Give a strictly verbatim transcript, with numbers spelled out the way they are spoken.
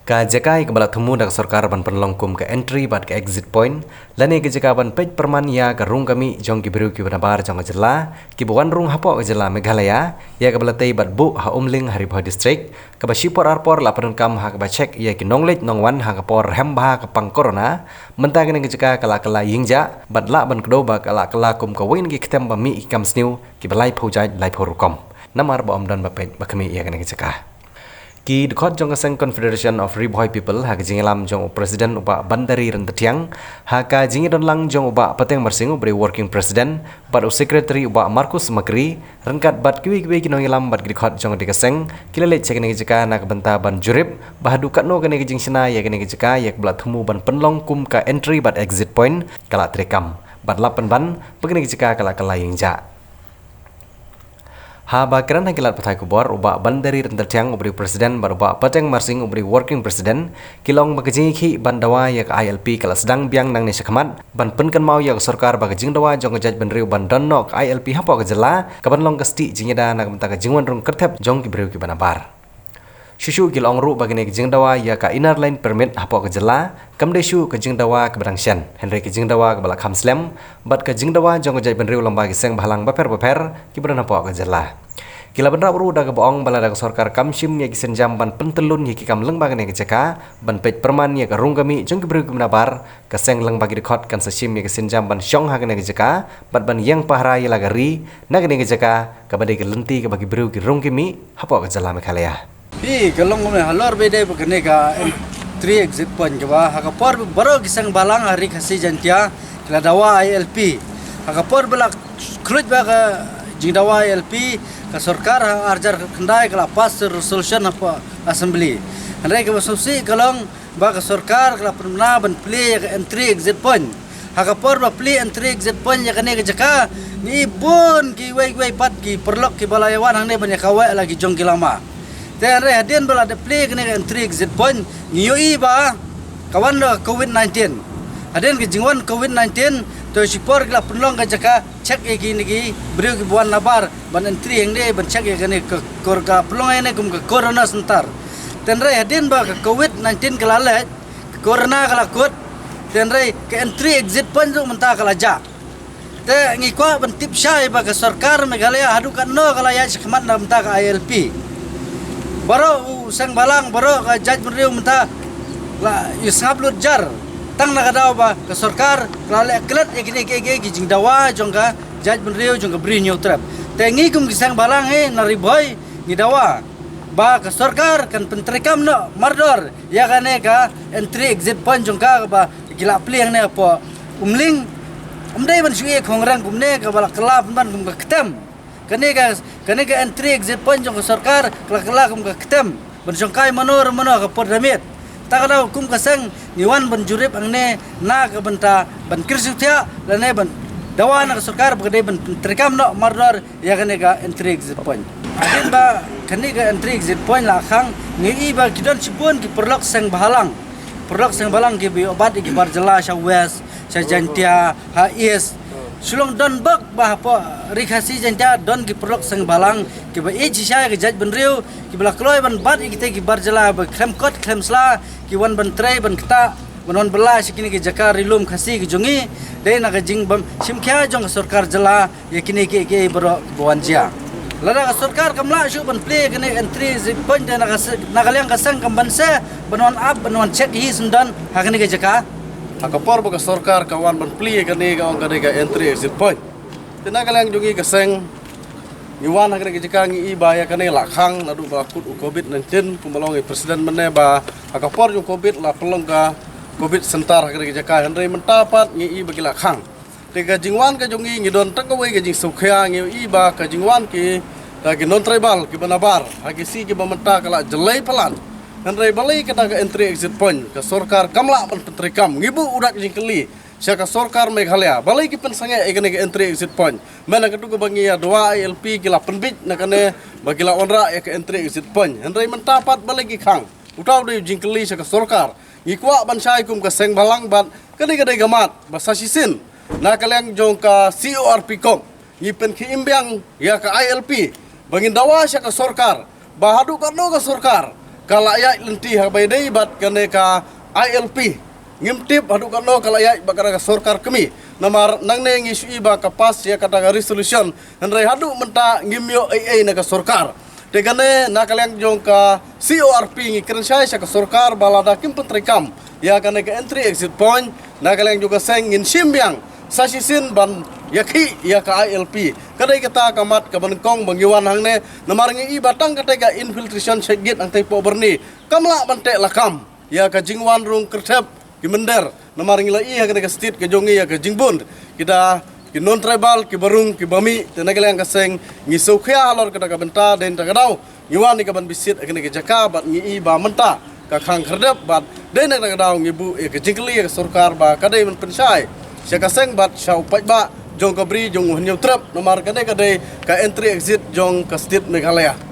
Ka jaka ïa kaba la thmu da ka sorkar ban pynlong kum ka entry bad ka exit point, lane ka jaka ban peit pyrman ïa ka rung ka mih jong ki briew kiba nabar jong ka jylla, kiba wan rung hapoh ka jylla Meghalaya, ïa kaba la tei bad buh ha Umling ha Ri Bhoi District, kaba shipor arpor la pyndonkam ha kaba check ïa ki nongleit nongwan ha ka por rhem bha ka pang corona, mynta kane ka jaka ka la kylla ïing jah, bad lah ban kdew ba ka la kylla kum kawei na ki ktem ba mih ki kam sniew, kiba laiphew jait laiphew rukom. Namar ba ym don ba peit ba khmih ïa kane ka jaka. Ki dkhot jong ka seng Confederation of Ri Bhoi People ha ka jingïalam jong u President u Bah Bandari Ryntathiang, ha ka jingïadon lang jong u Bah Pateng Marsing uba dei u Working President, bad u Secretary u Bah Marcus Makri, ryngkat bad kiwei kiwei ki nongïalam bad ki dkhot jong ka seng, ki la leit sha kane ka jaka na ka bynta ban jurip ba haduh katno kane ka jingshna ïa kane ka jaka ïa kaba la thmu ban pynlong kum ka entry bad exit point ka la treikam, bad la pynban ba kane ka jaka ka la kylla ïing jah. Haba kren ha ki lad pathai khubor, u Bah Bandari Ryntathiang uba dei u President bad u Bah Pateng Marsing uba dei u Working President, ki la ong ba ka jingïakhih ban dawa ïa ka I L P ka la sdang biang nangne shakhmat, ban pynkynmaw ïa ka sorkar ba ka jingdawa jong ka jaitbynriew ban don noh ka I L P hapoh ka jylla, ka ban long ka stieh jingïada na ka bynta ka jingwan rung kyrthep jong ki briew kiba nabar. Shuh shuh ki la ong ruh ba kane ka jingdawa ïa ka Inner Line Permit hapoh ka jylla kam dei shuh ka jingdawa kaba dang shen, hynrei ka jingdawa kaba la kham slem, bad ka jingdawa jong ka jaitbynriew lyngba ki seng bhalang bapher bapher kiba don hapoh ka jylla. Ki la bynrap ruh da kaba ong ba lada ka sorkar kam shim ïa ki sienjam ban pyntyllun ïa ki kam lyngba kane ka jaka, ban peit pyrman ïa ka rung ka mih jong ki briew kiba nabar, ka seng lyngba ki dkhot kan sa shim ïa ki sienjam ban shong ha kane ka jaka, bad ban ïeng pahara ïa la ka ri na kane ka jaka, kaba dei ka lynti kaba ki briew ki rung ki mih hapoh ka jylla Meghalaya. Hi, ka long kumne halor ba dei ba kane ka entry exit point kaba ha ka por baroh ki seng bhalang ha Ri Khasi Jaiñtia ki la dawa I L P. Ha ka por ba la khluit ba ka jingdawa I L P, ka sorkar ha arjar khyndai ka la pass resolution hapoh Assembly. Hynrei kaba sngewsih ka long ba ka sorkar ka la pynbna ban plie ïa ka entry exit point. Ha ka por ba plie entry exit point ïa kane ka jaka, ngi bun kiwei kiwei pat ki paralok kiba la ïa wan hangne ban ïa kaweh la ki jong ki lama. Te hynrei hadien ba la dep plie kane ka entry exit point, ngi ïohi ba ka wan da ka covid nineteen. Hadien ka jingwan covid nineteen, to shipor ki la pynlong ka jaka check ïa kine ki briew kiba wan nabar ban entry hangne ban check ïa kane ka kor ka pynlong ïa kane kum ka corona center. Te hynrei hadien ba ka covid nineteen ka la leit, ka corona ka la kut, te hynrei ka entry exit point ruh mynta ka la jah. Te ngi kwah ban tip shai ba ka sorkar Meghalaya haduh katno ka la ïaid shakhmat na bynta ka I L P. Baroh u seng bhalang, baroh ka jaitbynriew mynta la ïasngap lut jar. Tang na ka daw ba ka sorkar ka la leh klet ïa kine ki, ki, ki jingdawa jong ka jaitbynriew jong ka Bri Hynñiewtrep. Te ngi kum ki seng bhalang hi na Ri Bhoi ngi dawa ba ka sorkar kan pyntreikam noh mardor ïa kane ka entry exit point jong ka kaba ki la plie hangne hapoh Umling. Ym dei ban shu ïa khongrang kumne kaba la kylla pynban kum ka ktem. Kane ka, kane ka entry exit point jong ka sorkar ka la kylla kum ka ktem ban shongkai mano re mano ha ka por da miet. Ta ka daw kum ka seng ngi wan ban jurip hangne na ka bynta ban kyrsiew thiah lane ban dawa na ka sorkar ba ka dei ban treikam noh mardor ïa kane ka entry exit point. Hadien ba kane ka entry exit point la khang, ngi ïohi ba ki don shibun ki paralok seng bhalang. Paralok seng bhalang kiba ïoh bat ïa ki bar jylla sha West, sha Jaiñtia, ha East. Shu long don bok ba hapoh Ri Khasi Jaiñtia don ki paralok seng bhalang kiba ïeit shisha ïa ka jaitbynriew, kiba la kloi ban bat ïa kita ki bar jylla ba khlem kot khlem sla, ki wan ban trei ban ktah, ban wan bylla sha kine ki jaka ri lum Khasi ki jong ngi, dei na ka jingbym shim khia jong ka sorkar jylla ïa kine kiei kiei baroh ba wan jia. Lada ka sorkar kam lah shuh ban plie kane entry exit point, te na ka se-, na ka liang ka seng kam banse ban wan ap ban wan check hi syndon ha kane ka jaka. Ha ka por ba ka sorkar ka wan ban plie kane ka ong kane ka entry exit point, te na ka liang jong ngi ka seng ngi wan ha kane ka jaka ngi i ba ïa kane la khang naduh ba kut u covid nineteen, kumba long i president mynne ba ha ka por jong covid la pynlong ka covid center ha kane ka jaka, hynrei mynta pat ngi i ba ki la khang. Te ka jingwan ka jong ngi ngi don tang kawei ka jingsngewkhia, ngi i ba ka jingwan kita ki non tribal kiba nabar ha ki sngi kiba mynta ka la jlei palat. Hynrei balei kata ka entry exit point ka sorkar kam lah ban pyntreikam, ngi buh u dak jingkylli sha ka sorkar Meghalaya, balei ki pynsangeh ïa kane ka entry exit point? Mynta katto kaba ngi ïa dawa I L P ki la pynbit na kane ba ki la wanrah ïa ka entry exit point, hynrei mynta pat balei ki khang? Uta u dei u jingkylli sha ka sorkar. Ngi kwah ban shai kum ka seng bhalang bad kane ka dei ka mat ba sa shisien na ka liang jong ka C O R P COMP ngi pynkhie im biang ïa ka I L P ba ngin dawa sha ka sorkar ba haduh katno ka sorkar ka la ïaid lynti ha ba ïadei bad kane ka I L P. Ngim tip haduh katno ka la ïaid bad kata ka sorkar kmie. Namar nangne ngi shu i ba ka pass ïa kata ka resolution. Hynrei haduh mynta ngim ïoh ei ei na ka sorkar. Te kane na ka liang jong ka C O R P ngi kren shai sha ka sorkar ba lada kim pyntreikam ïa kane ka entry exit point, na ka liang jong ka seng ngin shim biang sa shisien ban ïakhih ïa ka I L P. Ka dei kata ka mat kaba nyngkong ba ngi wan hangne, namar ngi i ba tang kata ka infiltration check gate hangtei poh Byrni kam lah ban teh lakam ïa ka jingwan rung kyrthep ki mynder. Namar ngi la i ha kane ka state ka jong ngi ïa ka jingbun kita ki non tribal, ki barung, ki bamih. Te na ka liang ka seng ngi sngewkhia halor kata ka bynta, dei na kata ka daw ngi wan ïa ka ban visit ha kane ka jaka bad ngi i ba mynta ka khang khyrdep bad dei na kata ka daw ngi buh ïa ka jingkylli ïa ka sorkar ba ka dei ban pynshai sha ka seng bad sha u paidbah jong ka bri jong u Hynñiewtrep, namar ka dei ka dei ka entry exit jong ka state Meghalaya.